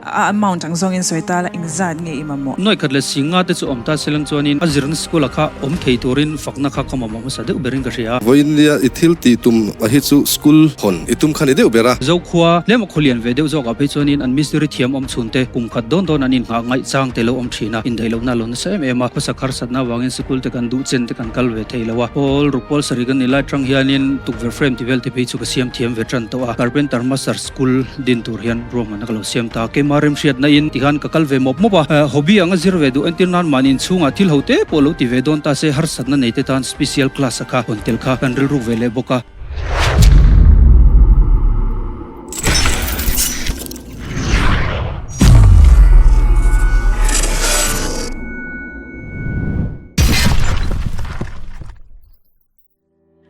A amount ang zawngin sawi ta la, engzat nge i mamawh? Nuaih khat leh singa te chu awm ta se lang chuanin a zirna school ah kha awm thei turin fakna kha ka mamawh hmasa deuh berin ka hria. Vawiinnia i thil tih tum a hi chu school hawn i tum kha ni deuh ber a. Zokhua tlem a khawlian ve deuh zawkah phei chuanin an mistiri thiam awm chhun te kum khat dawn dawn an inngah ngaih chang te lo awm thin a, indaih lohna a lo nasa em em a. Khawsak harsatna avangin sikul te kan duh chen te kan kal ve thei lo a. Pawl rukpawl sarih kan nih lai tang hianin tukverh frame ti vel te phei chu ka siam thiam ve tan tawh a. Carpenter master School din tur hian ruahmanna ka lo siam ta. Keimah remhriatna in tikhan ka kal ve mawp mawp a. Hobby anga zir ve duh entir nan mahni inchhungah thil ho te pawh lo ti ve dawn ta se harsatna nei te tan special class a kha hawn tel kha kan rilruk ve leh bawk a.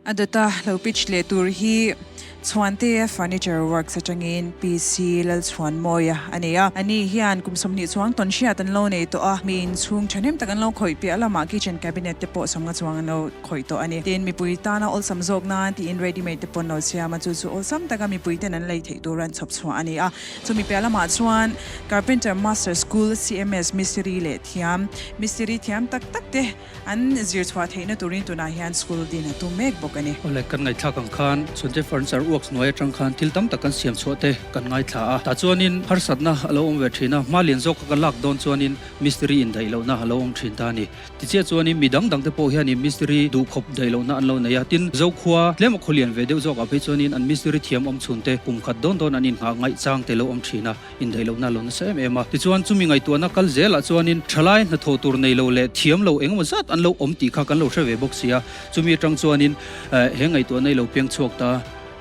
A dawta lo pitch leh tur hi Chhuante Furniture Works atangin PC Lalchhuanmawia a ni a. Ani hian kum 20 chuang tawn hriat an lo nei tawh a, mi inchhung thahnem tak an lo khawih piah lamah kitchen cabinet te pawh sawmnga chuang an lo khawih tawh a ni. Tin, mipui tana awlsam zawk nan tiin ready made te pawh an lo siam a, chu chu awlsam taka mipui ten an lei theih tur an chhawp chhuah a ni a. Chumi piah lamah chuan Carpenter Master School, CMS, mistiri leh thiam, mistiri thiam tak tak te, An zir chhuah theihna turin tunah hian school din a tum mek bawk a ni. Awle, kan ngaihthlak ang khan Chhunte Furniture Works hnuai atang khan thil tam tak kan siam chhuah te kan ngaithla a. Tah chuanin harsatna a lo awm ve thin a, hma lian zawk a ka lak dawn chuanin mistiri indaih lohna a lo awm thin ta a ni. Tichiah chuanin mi dang dang te pawh hianin mistiri duhkhawp daih lohna an lo nei a. Tin, Zokhua tlem a khaw lian ve deuh zawkah phei chuanin an mistiri thiam awm chhun te kum khat dawn dawn an innghah ngaih chang te lo awm thin a. Indaih lohna a lo nasa em em a. Tichuan, chumi ngaihtuahna kal zelah chuanin thalai hnathawh tur nei lo leh thiam lo engemaw zat an lo awm tih kha kan lo hre ve bawk si a. Chumi atang chuanin he ngaihtuahna i lo piang chhuak ta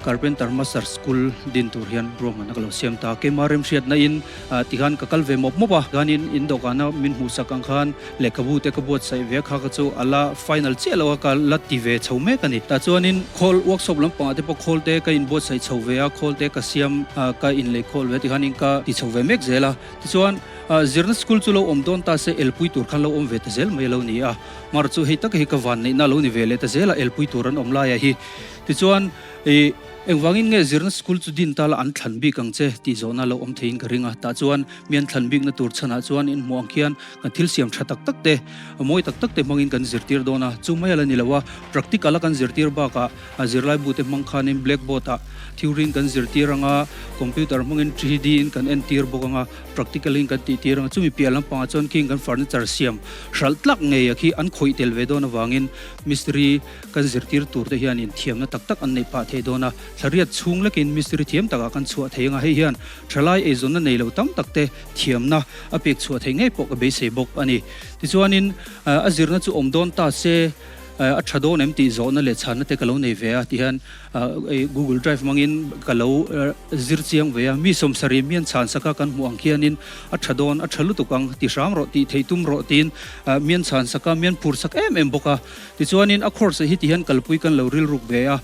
Carpenter Master School din tur hian ruahmanna ka lo siam ta. Keimah remhriatna in tikhan ka kal ve mawp mawp a. Tikhanin in dawhkana min hmuhsak ang khan lehkhabu te ka buatsaih ve a, kha kha chu a la final chiah lo a, ka la ti ve chho mek a ni. Tah chuanin khawl workshop lampangah te pawh khawl te ka inbuatsaih chho ve a, khawl te ka siam ka inlei khawl ve tikhanin ka ti chho ve mek zel a. Tichuan zirna school chu lo awm dawn ta se elpui tur khan lo awm ve ta zel mai a lo ni a. Mar chu hei tak hi ka van neihna a lo ni ve leh ta zel a, elpui tur an awm laiah hi. Tichuan ih engvangin nge zirna school chu din ta la an thlan bik ang che tih zawhna lo awm theiin ka ring a. Tah chuan mi an thlan bikna tur chhanah chuan inhmuh ang khian kan thil siam tha tak tak te, mawi tak tak te hmangin kan zirtir dawn a, chu mai a la ni lo a, practical a kan zirtir bakah zirlai bu te hmang khanin blackboard ah theory in kan zirtir ang a, computer hmangin 3D in kan entir bawk ang a, practical in kan tihtir ang a, chumi piah lampangah chuan khing kan furniture siam hralh tlak ngei a khi an khawih tel ve dawn avangin mistiri kan zirtir tur te hianin thiamna tak tak an neih phah thei dawn a, thlariat chhung lekin mistiri thiam takah kan chhuah thei ang a, hei hian thalai eizawnna nei lo tam tak te thiamna a pek chhuah theih ngei pawh ka beisei bawk a ni. Tichuanin a zirna chu awm dawn ta se a tha dawn em tih zawhna leh chhanna te ka lo nei ve a ti hian Google Drive hmangin ka lo zir chiang ve a. Mi sawmsarih mian chhan saka kan hmuh ang khianin a tha dawn, a tha lutuk ang ti hram rawh tih theih tum rawh tiin mian chhan saka mian phur sak em em bawk a. Tichuanin a course hi ti hian kalpui kan lo rilruk ve a.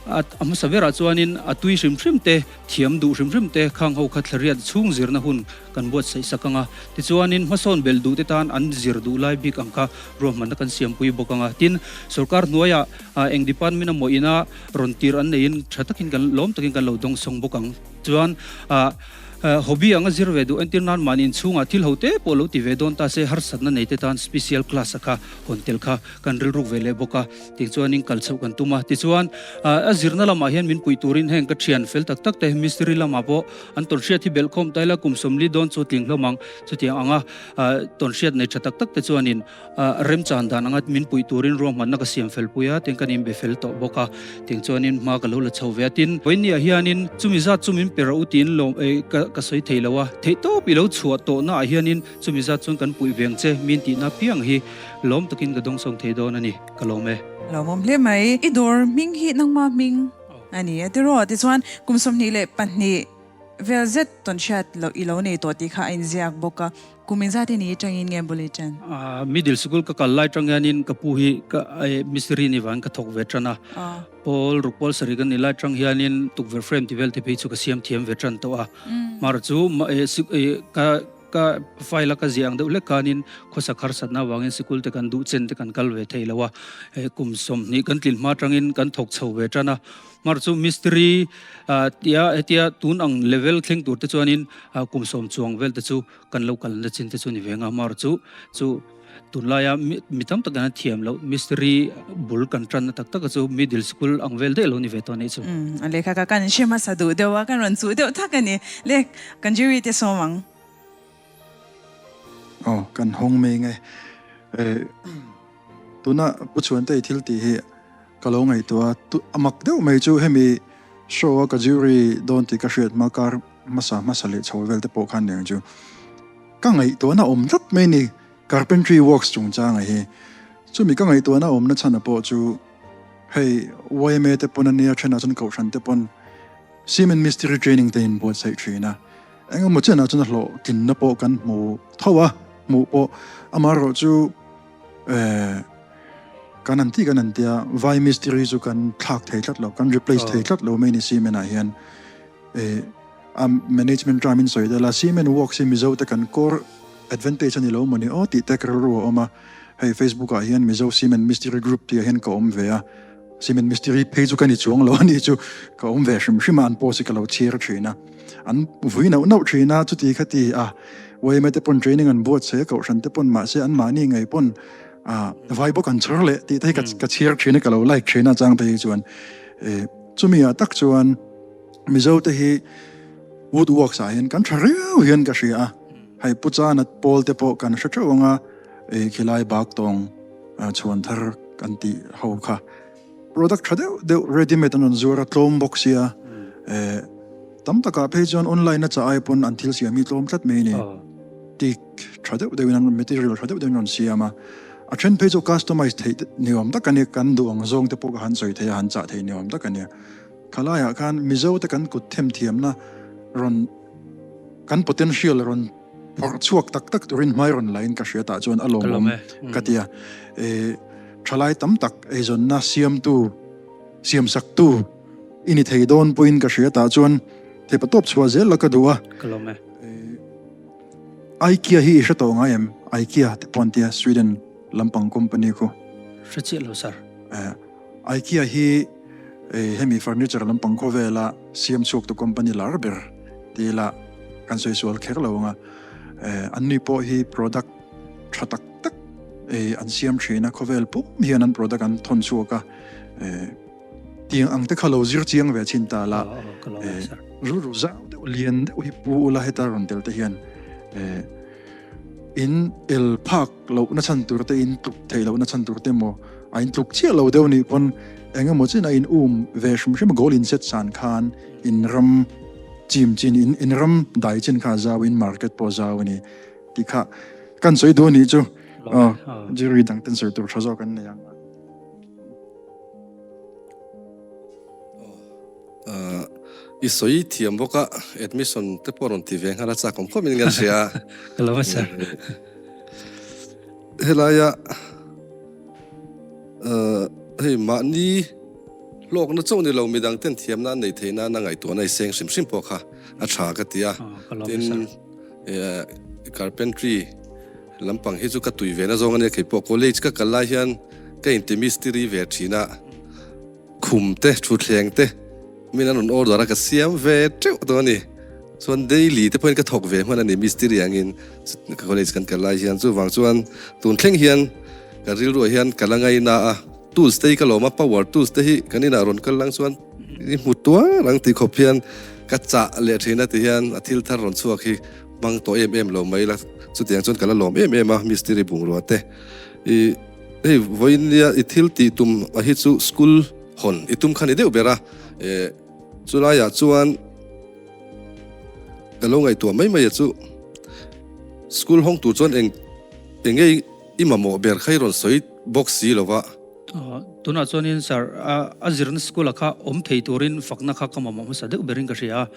A hmasa berah chuanin a tui hrim hrim te Thiam duh hrim hrim te khang ho kha thlariat chhung zirna hun kan buatsaih sak ang a, tichuanin hmasawn belh duh te tan an zir duh lai bik ang kha ruahmanna kan siampui bawk ang a. Tin, sorkar hnuaiah eng department emaw ina rawn tir an neiin tha takin kan lawm takin kan lo dawngsawng bawk ang. Chuan hobby anga zir ve duh entir nan mahni inchhungah thil ho te pawh lo ti ve dawn ta se harsatna nei te tan special class a kha hawn tel kha kan rilruk ve leh bawk a. Tih chuanin kal chhoh kan tum a. Tichuan, a zirna lamah hian min puih turin heng ka thian fel tak tak te mistiri lamah pawh an tawnhriat hi belh khawm ta ila kum 40 dawn chu tling hlawm ang. Chutiang anga tawnhriat nei tha tak tak te chuanin remchan dan anga min puih turin ruahmanna ka siam fel pui a, tin kan inbe fel tawh bawk a. Tiang chuanin hma ka lo la chho ve a. Tin, vawiinniah hianin chumi zat chu min pe rawh u tiin lawm ka sawi thei lo a. Theihtawp i lo chhuah tawhnaah hianin Chumi zat chuan kan puih veng che min tihna piang hi lawm takin ka dawngsawng thei dawn a ni, ka lawm e. Lawmawm hle mai. I dawr hming hi nangma hming a ni a tiraw? Tichuan kum 22 vel zet tawn hriat loh i lo nei tawh tih kha a inziak bawk a. Kum engzat i ni atangin nge bul i ṭan? Middle school ka kal lai ṭang hianin ka pu hi ka mistiri ni vangin ka thawk ve ṭan a. Pawl ruk pawl sarih kan nih lai ṭang hianin tukverh frame ti vel te phei chu ka siam thiam ve ṭan tawh a. Mar chu ka. ka file a ka ziah ang deuh hlek khanin khawsak harsatna avangin sikul te kan duh chen te kan kal ve thei lo a, kum 20 kan tlin hma atangin kan thawk chho ve tan a. Hmar chu mistiri tia hetia tun ang level thleng tur te chuanin kum 10 chuang vel te chu kan lo kalna chin te chu ni ve nga. Hmar chu chu tunlaia mi tam tak an thiam loh mistiri bul kan tanna tak tak a chu middle school ang vel daih lo ni ve tawh anih chu. A lehkha kha kan hre hmasa duh deuh a, kan rawn chuh deuh thak a ni. Le, kan jury te sawm ang. Aw, kan hawng mai nge. Tuna Pu Chhuantei thil tih hi Ka lo ngaihtuah a, a mak deuh mai chu hemi show a ka jury dawn tih ka hriat hma kar hmasa hmasa leh chho vel te pawh khan eng chu ka ngaihtuahna awm tlat mai ni carpentry works chungchanga hi. Chumi ka ngaihtuahna awmna chhan a pawh chu hei yma te pawn ania thenah chuan kohhran te pawn cement mistiri training te in buatsaih thin a, engemaw chenah chuan a hlawhtlinna pawh kan hmu tho a, hmuh pawh amaherawh chu Eh, kan an ti kan an tia, vai mistiri chu kan thlak thei tlat lo, kan replace thei tlat lo mai ni cement ah hian. Eh, a management term in sawi dela, cement works hi Mizo te kan core advantage a ni lo mawni aw tih te ka rilru a awm a. Hei Facebook ah hian Mizo cement mistiri group tih ah hian ka awm ve a, cement mistiri phei chu ka ni chuang lo a nih chu, ka awm ve hrim hrim a, an post hi ka lo chhiar thin a. An vui nauh nauh thin a, chuti khati a yma te pawn training an buatsaih a, kohhran te pawn mahse an mahni ngei pawn vai bawk an chhar leh tih te hi ka chhiar thin a, ka lo like thin a chang phei hi chuan. Chumi ah tak chuan Mizo te hi wood works ah hian kan tha riau hian ka hria a, hei Pu Chana pawl te pawh kan hre theuh ang a, khilai bak tawng chhuan thar kan tih ho kha. Product tha deuh deuh ready made an rawn zuar a, tlawm bawk sia. Eh, tam takah phei chuan online a chah ai pawn an thil siam hi tlawm tlat mai a ni. Tik tha deuh deuhin an material tha deuh deuhin an rawn siam a. A then phei chu customize theih ni awm tak a ni, kan duh ang zawng te pawh ka han sawi thei a, han chah thei ni awm tak a ni. Khalaiah khan Mizo te kan kut themthiamna rawn kan potential rawn phawrh chhuak tak tak turin hmai rawn lain ka hria tah chuan a lawmawm ka ti a. Eh, Thalai tam tak eizawnna siamtu, siamsaktu i ni thei dawn pawhin ka hria tah chuan thepa tawp chhuah zel la ka duh a. Ka lawm e. Ikea hi i hre tawh ngai em? Ikea te pawh an tia Sweden lampang company khu. Hre chiah lo sir. Ikea hi hemi furniture lampang khawvela siam chhuaktu company lar ber ti ila kan sawi sual kher lo ang a. Anni pawh hi product tha tak tak an siam thin a, khawvel pum hian an product an thawn chhuak a, tiang ang te kha lo zir chiang ve chin ta la, rilru zau deuh lian deuh hi pu ula heta rawn tel te hian in el phak loh na chhan tur te in tluk theih loh na chhan tur te emaw a in tluk chiah lo deuh nih pawn eng emaw chin a in um ve hrim hrim a goal in set san khan in ram chim chin in ram dai chin kha zau in market pawh zau a ni. Tih kha kan sawi duh anih chu jury dang ten sawi tur tha zawk an nei ang. I sawi thiam bawk a, admission te pawh rawn ti ve nghal a chak awm khawp in kan hria. Ka lo a sir. Helaia hei mahni hlawkna chauh ni lo midang ten thiamna an nei theih nana ngaihtuahna i seng hrim hrim pawh kha a tha ka ti a. Tin. Carpentry lampang hi chu ka tui ve na zawng a nia keipawh college ka kal lai hian ka inti mistiri ve thin a, khum te thutthleng te min an rawn order a ka siam ve teuh tawh a ni. Chuan daily te pawhin ka thawk ve hman a ni mistiri angin ka college kan kal lai hian chuvang chuan tun thleng hian ka rilruah hian ka la ngaina a. Tools te hi ka lawm a, power tools te hi kan inah rawn kal lang chuan i hmu tuar ang tih khawp hian ka chah leh thin a ti hian a thil thar rawn chhuak hi hmang tawh em em lo mai la, chutiang chuan ka la lawm em em a mistiri bungrua te. I hei vawiin nia i thil tih tum a hi chu school hawn i tum kha ni deuh ber a, eh chulaiah chuan ka lo ngaihtuah mai mai a chu school hawng tur chuan eng eng nge i mamawh ber kha i rawn sawi bawk si lo va. Tunah chuanin Sir, a zirna school ah kha awm thei turin fakna kha ka mamawh hmasa deuh berin ka hria a.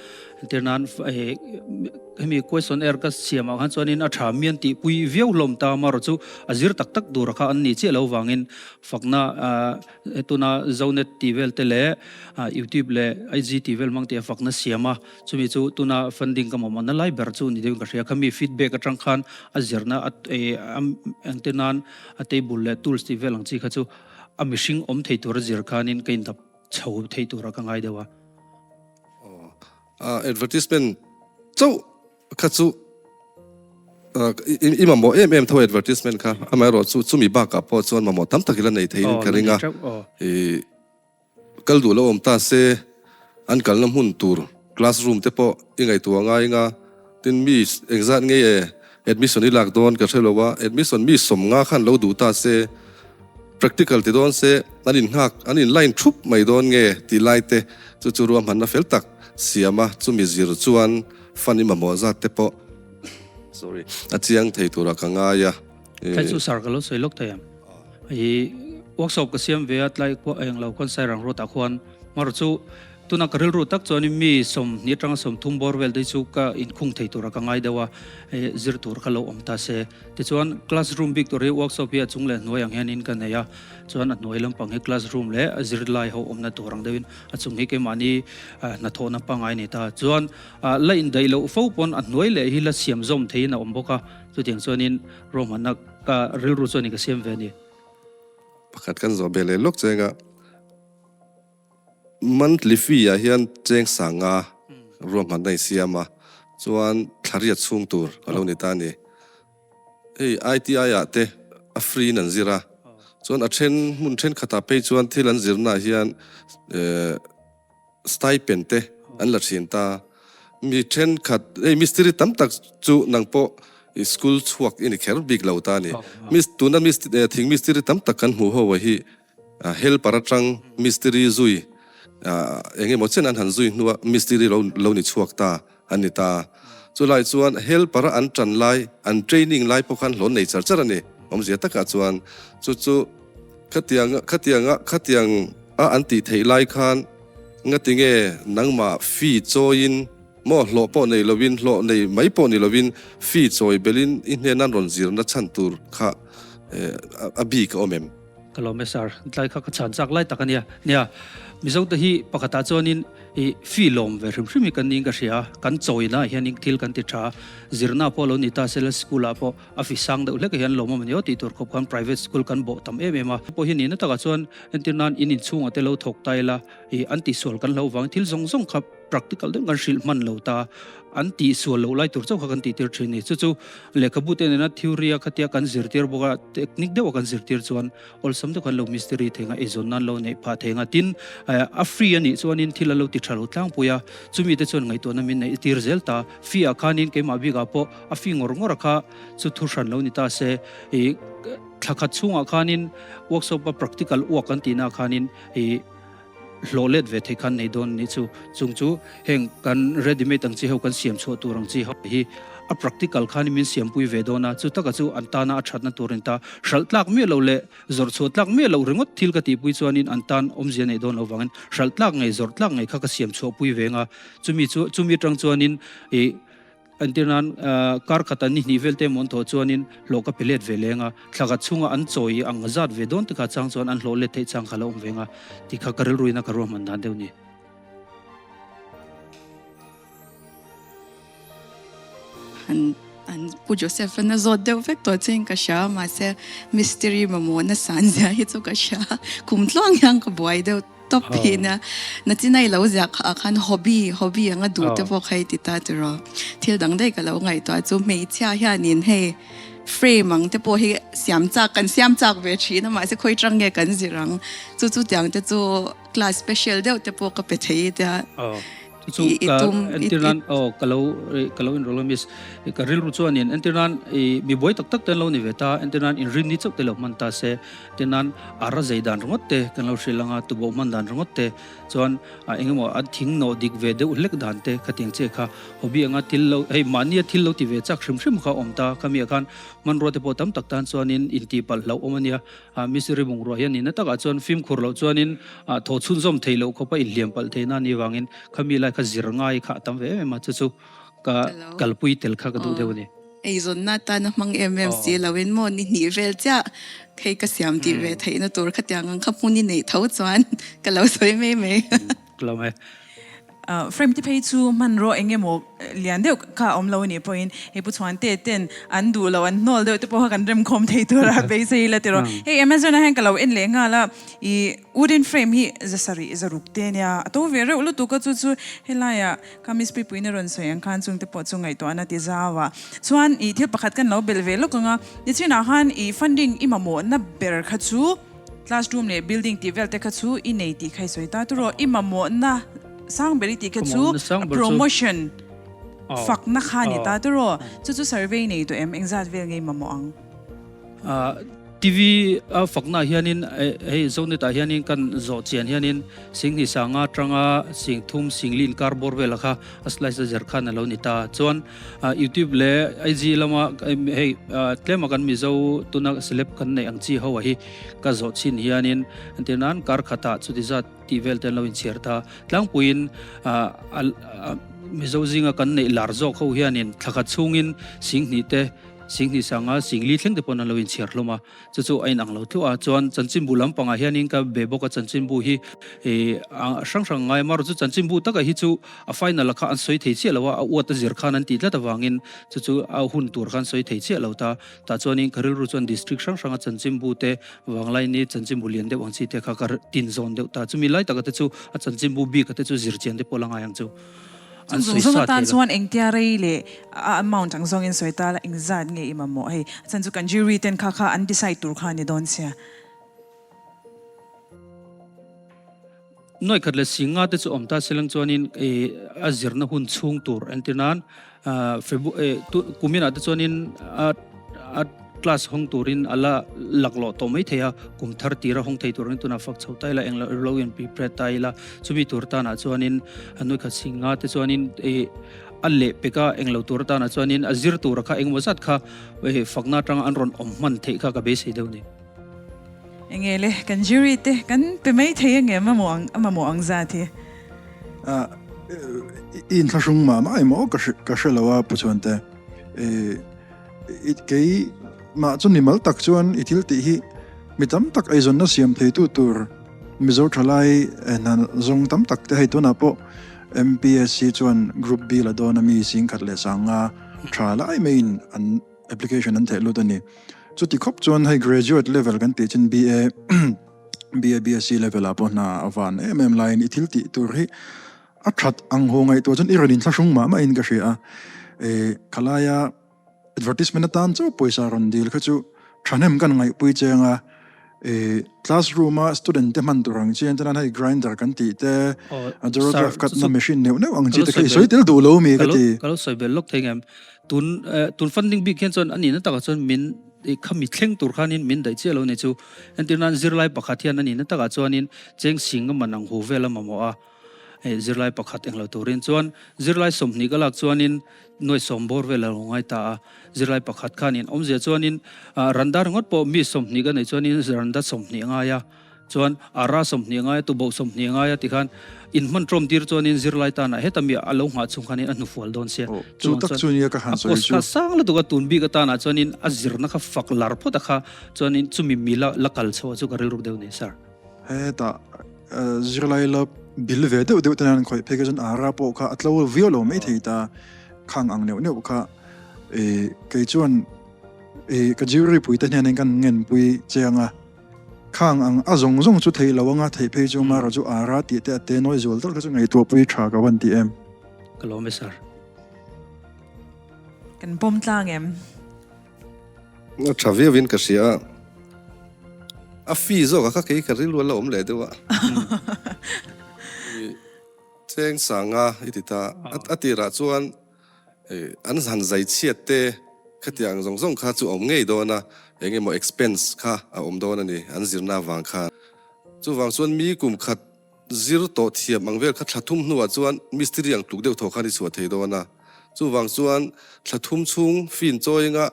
Entir nan hemi question air ka siam ah khan chuanin a tha mian tih pui viau hlawm ta amarawh chu a zir tak tak tura kha an ni chiah lo vangin fakna tuna Zonet tih vel te leh YouTube leh IG tih vel hmang tih a fakna siam a. Chumi chu tuna funding ka mamawhna lai ber chu ni deuhin ka hria. Khami feedback atang khan a zirna a engtir nan a table leh tools tih vel ang chi kha chu a mihring awm thei tura zir khanin ka indap chho thei tura ka ngai deuh a. Aw, advertisement chauh kha chu i mamawh em em tho advertisement kha. Amaherawhchu chumi bakah pawh chuan mamawh tam tak ila nei theiin ka ring a. Kal duh lo awm ta se, an kalna hmun tur classroom te pawh i ngaihtuah ngai nga, tin mi engzat nge e admission i lak dawn ka hre lo a, admission mi sawmnga khan lo duh ta se, practical ti dawn se an in nghak an in line thup mai dawn nge tih lai te chu chu ruahmanna fel tak siam a, chumi zir chuan fund i mamawh zat te pawh sorry a chiang thei turah ka ngai a. Tlai chu sir ka lo sawi lawk thei ang. I workshop ka siam ve a tlai khua eng lo khuan Sairang road ah khuan mar chu tuna ka rilru tak chuan mi 20 atanga 30 bawr vel te chu ka inkhung thei tura ka ngai deuh a zir tur kha lo awm ta se. Tichuan classroom bik tur hi workshop hi a chung leh hnuai ang hianin ka nei a chuan a hnuai lampang hi classroom leh a zirlai ho awmna tur ang deuhin a chung hi keimahni hnathawhna pangngai a ni ta. Chuan la indaih loh fo pawn a hnuai leh hi la siam zawm theiin a awm bawk a chutiang chuanin ruahmanna Ka rilru chuan in ka siam ve a ni. Pakhat kan zawh ve leh lawk cheng a, monthly fee ah hian cheng sanga ruahmanna in siam a, chuan thla riat chhung tur a lo ni ta a ni. Hei ITI ah te a free in an zir a, chuan a then hmun thenkhatah phei chuan thil an zirna ah hian eh, Stipend te an la thin ta. Mi thenkhat, hei mistiri tam tak chu nang pawh i school chhuak i ni kher bik lo ta a ni. Mis, tuna mis, thing mistiri tam tak kan hmuh ho a hi helper atang mistiri zui eng emaw chen an han zui hnua mistiri lo lo ni chhuak ta an ni ta. Chulai chuan helper a an tan lai, an training lai pawh khan hlawn nei char char a ni. Awmzia takah chuan chu chu khatiang khatianga khatiang a an tih theih lai khan ngatinge nangmah fee chawiin maw hlawh pawh nei lovin hlawh nei mai pawh ni lovin fee chawi belin i hnena an rawn zirna chhan tur kha a bik a awm em? Ka lawm e sir, tlai kha ka chhan chak lai tak a nia. Nia, Mizo te hi pakhatah chuanin i fee lawm ve hrim hrim hi kan niin ka hria a, kan chawina ah hianin thil kan ti tha a, zirna pawh lo ni ta sela school ah pawh a fi sang deuh hlek ah hian lawm awm a ni aw tih tur khawp khan private school kan bawh tam em em a. Pawh hi nihna takah chuan entir nan in inchhungah te lo thawk ta ila i an tihsual kan hlo vang thil zawng zawng kha practical deuh kan hrilh hman lo ta, an tihsual loh lai tur chauh kha kan tihtir thin a ni. Chu chu lehkhabu te nena theory a khatia kan zirtir bawk a, technique deuh a kan zirtir chuan awlsam deuh khan lo mystery thei nga, eizawn nan lo neih phah thei nga. Tin, a free a nih chuanin thil a lo ti tha lo tlangpui a, chumi te chuan ngaihtuahna min neih tir zel ta. Fee ah khanin keimah bikah pawh a fee ngawr ngawr a kha chu thu hran lo ni ta se, ih thla khat chhungah khanin workshop a practical work kan tihna khanin ih hlawh let ve thei khan nei dawn nih chu. Chung chu heng kan ready made ang chi ho kan siam chhuah tur ang chi ho hi a practical khan min siam pui ve dawn a, chu taka chu an tana a thatna tur in ta hralh tlak miah lo leh zawrh chhuah tlak miah loh ringawt thil ka tih pui chuanin an tan awmzia neih dawn lo vangin hralh tlak ngei zawrh tlak ngei kha ka siam chhuah pui ve nga chumi chu chumi atang chuanin ih Entir nan, kar khata ni hnih vel te emaw an thawh chuanin hlawh ka pe let ve leng a, thla khat chhunga an chawi ang zat ve dawn te kha chang chuan an hlawh let theih chang kha la awm ve nga tih kha ka rilruin a ka ruahman dan deuh ni. An an Pu Joseph an a zawt deuh vek tawh chiin ka hria mahse mystery mamawhna san zia hi chu ka hria kum tluang hian ka buai deuh Top thin a, nachina i lo ziah ah khan hobby, hobby anga duh te pawh kha i ti ta tiraw. Thil dang daih ka lo ngaihtuah chu hmeichhia hianin hei frame ang te pawh hi siam chak kan siam chak ve thin a mahse khawi tang nge kan zir ang chu chu tiang te chu class special deuh te pawh ka pe thei tia. Chu i ka tum i entir nan aw ka lo ka lo inrawlh a miss ka rilru chuanin entir nan i mi buai tak tak te an lo ni ve ta entir nan inrin ni chauh te lo hman ta se entir nan ara zei dan ringawt te kan lo hrilh anga tuboh hman dan ringawt te chuan a engemaw a thing nawh dik ve deuh hlek dan te khatiang che kha hobby anga thil lo hei mahnia thil lo ti ve chak hrim hrim kha awm ta khamiah khan hmanrua te pawh tam tak tan chuanin intihpalh hlauh awm ania. A mistiri bungrua hian nihna takah chuan fimkhur loh chuanin thaw chhunzawm theih loh khawpa inhliam palh theihna a nih vangin khami lai kha zir ngai kha a tam ve em em a, chu chu ka kalpui tel kha ka duh deuh a ni. Eizawnna atana hmang em em si loin maw ni hnih vel chiah hei ka siam tih ve theihna tur khatiang ang kha hmun i neih tho chuan ka lo sawi mai mai. Ka lo mai. Frame te phei chu hmanraw eng emaw lian deuh kha a awm lo a nih pawhin hei Pu Chhuante ten an duh loh an hnawl deuh te pawh kha kan remkhawm thei tur a beisei ila tiraw. Hei Amazon ah hian ka lo en leh nghal a, i wooden frame hi zasarih zaruk te ania a to ve reuh lutuk a chu chu helaiah kha Miss Puipuiin a rawn sawi ang khan chung te pawh chu ngaihtuahna ti zau a. Chuan i thil pakhat kan lo belh ve lawk ang a, nichinah khan i funding i mamawhna ber kha chu Classroom leh building tih vel te kha chu i nei tih kha i sawi ta turaw. I mamawhna sang ber i tih kha chu promotion fakna kha a ni ta turaw. Chu chu survey nei tawh em? Engzat vel nge i mamawh ang? TV a fakna ah hianin hei Zonet ah hianin kan zawh chian hianin Singhnih sanga atanga Singthum Singli inkar bawr vela kha a slice a zer khan a lo ni ta. Chuan YouTube leh IG lama hei tlema kan Mizo tuna celeb kan neih ang chi ho ah hi ka zawh chin hianin entir nan kar khatah chuti zat tih vel te an lo inchhiar ta. Tlangpuiin Mizo zinga kan neih lar zawk ho hianin thla khat chhungin Singhnih te Singhnih sanga Singli thleng te pawn an lo inchhiar hlawm a. Chu chu a inang lo tluah a, chuan chanchinbu lampangah hianin ka be bawk a, chanchinbu hi hrang hrang ngai amaherawhchu chu chanchinbu taka hi chu a final a kha an sawi thei chiah lo a, a uat a zir khan an tih tlat avangin chu chu a hun tur khan sawi thei chiah lo ta. Tah chuanin ka rilru chuan district hrang hranga chanchinbu te vanglaini chanchinbu lian deuh ang chi te kha ka tin zawn deuh ta. Chumi lai taka te chu a chanchinbu bik a te chu zir chian te pawh la ngai ang chu. Chung zawng zawng atan chuan engtia rei leh a amount ang zawngin sawi ta la engzat nge i mamawh hei a chhan chu kan jury ten kha kha an decide tur kha a ni dawn sia. Nuaikhat leh Singa te chu awm ta silang chuanin a zirna hun chhung tur entir nan kuminah te chuanin a a class hawng turin a la laklawh tawh mai thei a, kum thar tira hawng thei turin tunah fak chho ta ila eng lo in prepare ta ila chumi tur tanah chuanin a nui khat sing nga te chuanin ih a leh pek a eng lo tur tanah chuanin a zir tura kha engemaw zat kha fakna atanga an rawn awm hman theih kha ka beisei deuh a ni. Enge le kan jury te kan pe mai thei ange mamawh ang a mamawh ang zat hi. I inthlahrung mah mah emaw ka ka hre lo a Pu Chhuante. Kei mah chu mimal tak chuan i thil tih hi mi tam tak eizawnna siam theitu tur Mizo thalai hna zawng tam tak te hei tunah pawh MPSC chuan Group B la dawn a mi singkhat leh sanga tha lai maiin an application an theh lut a ni. Chuti khawp chuan hei graduate level kan tih chin BA, BA, BSc level ah pawh hna a van em em laiin i thil tih tur hi a that ang haw ngaihtuah chuan i rawn inthlahrung mah mahin ka hria a. E khalaia advertisement atan chauh pawisa rawn dil kha chu thahnem kan ngaihpui cheng a. E classroom a student te hman tur ang chi en chuan hei grinder kan tih te a xerograph cut na machine neuh neuh ang chi te kha i sawi tel duh lo mi ka ti. Ka lo sawi bel lawk thei ngem. Tun tun funding bik hian chuan a nihna takah chuan min khami thleng tur khanin min daih chiah lo ni chu. Entir nan zirlai pakhat hian a nihna takah chuanin cheng sing a man ang hu vel a mamawh a. Hei zirlai pakhat englo turin chuan zirlai 20 ka lak chuanin nuai sawm bawr vel a lo ngai ta a, zirlai pakhat khanin awmzia chuanin randa ringawt pawh mi 20 ka neih chuanin randa 20 a ngai a, chuan ara 20 a ngai a, tuboh 20 a ngai a tikhan inhman tawm tir chuanin zirlai tanah heta mi a lo nghah chhung khanin a hnufual dawn sia. Chu tak chu nia ka han sawi chu. A cost kha sang lutuk a tun bik atanah chuanin a zirna kha fak lar phawt a kha chuanin chumi mi la la kal chho a chu ka rilruk deuh ni sir. Hetah zirlai la bil ve deuh deuh ten an khawih phei kha chuan ara pawh kha a tlo viau lo mai thei ta khang ang neuh neuh kha kei chuan ka jury pui te hnen in kan ngen pui chiang a khang ang a zawng zawng chu theih lo anga theih phei chu mara chu ara tih te a te nawi zual tal kha chu ngaihtuah pui tha ka van ti em. Ka lawm e sir. Kan pawm tlang em? A tha viau in ka hria a, a fee zawk a kha kei ka rilru a la awm leh deuh a. Seng sanga i ti ta. A tirah chuan an han zai chhiat te khatiang zawng zawng kha chu a awm ngei dawn a, eng emaw expense kha a awm dawn a ni an zirna avang khan. Chuvang chuan mi kum khat zir tawh thiam ang vel kha thla thum hnuah chuan mistiri ang tluk deuh thaw khan i chhuah thei dawn a. Chuvang chuan thla thum chhung fin chawi anga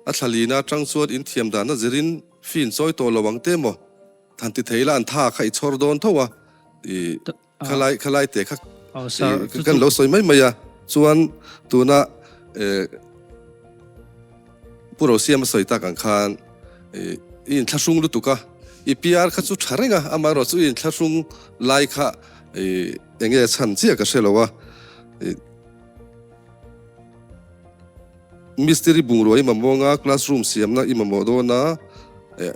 a thla lina atang chuan in thiam dana zirin fin chawi tawh lo ang te maw? Han ti thei la an tha kha i chhawr dawn tho a, i khalai khalai te kha kan lo sawi mai mai a, chuan tuna Pu Rosiama sawi tak ang khan i inthlahrung lutuk a, i PR kha chu tha reng a, amaherawh chu i inthlahrung lai kha i enge chhan chiah ka hre lo a. Mistiri bungrua i mamawh anga, classroom siamna i mamawh dawn a,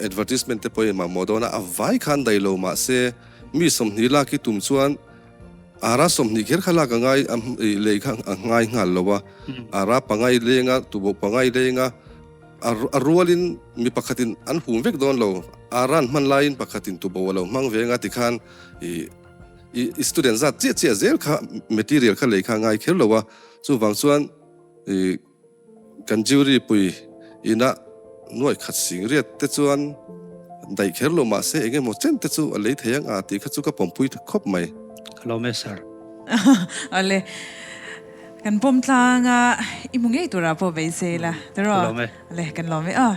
advertisement te pawh i mamawh dawn a, a vai khan dai lo mahse mi 20 lak i tum chuan ara 20 kher kha lak a ngai lei kha a ngai nghal lo a, ara pangai leng a, tuboh pangai leng a, a rualin mi pakhatin an hum vek dawn lo, ara an hman laiin pakhatin tuboh a lo hmang ve anga tikhan i i student zat chiah chiah zel kha material kha lei kha a ngai kher lo a, chuvang chuan I kan jury pui ina nuai khat sing riat te chuan daih kher lo mahse eng emaw chen te chu a lei thei ang a tih kha chu ka pawmpui khawp mai. Ka lawm e sir. Awle kan pawm tlang a i hmu ngei turah pawh beisei la tiraw? Ka lawm e. Awle kan lawm e aw.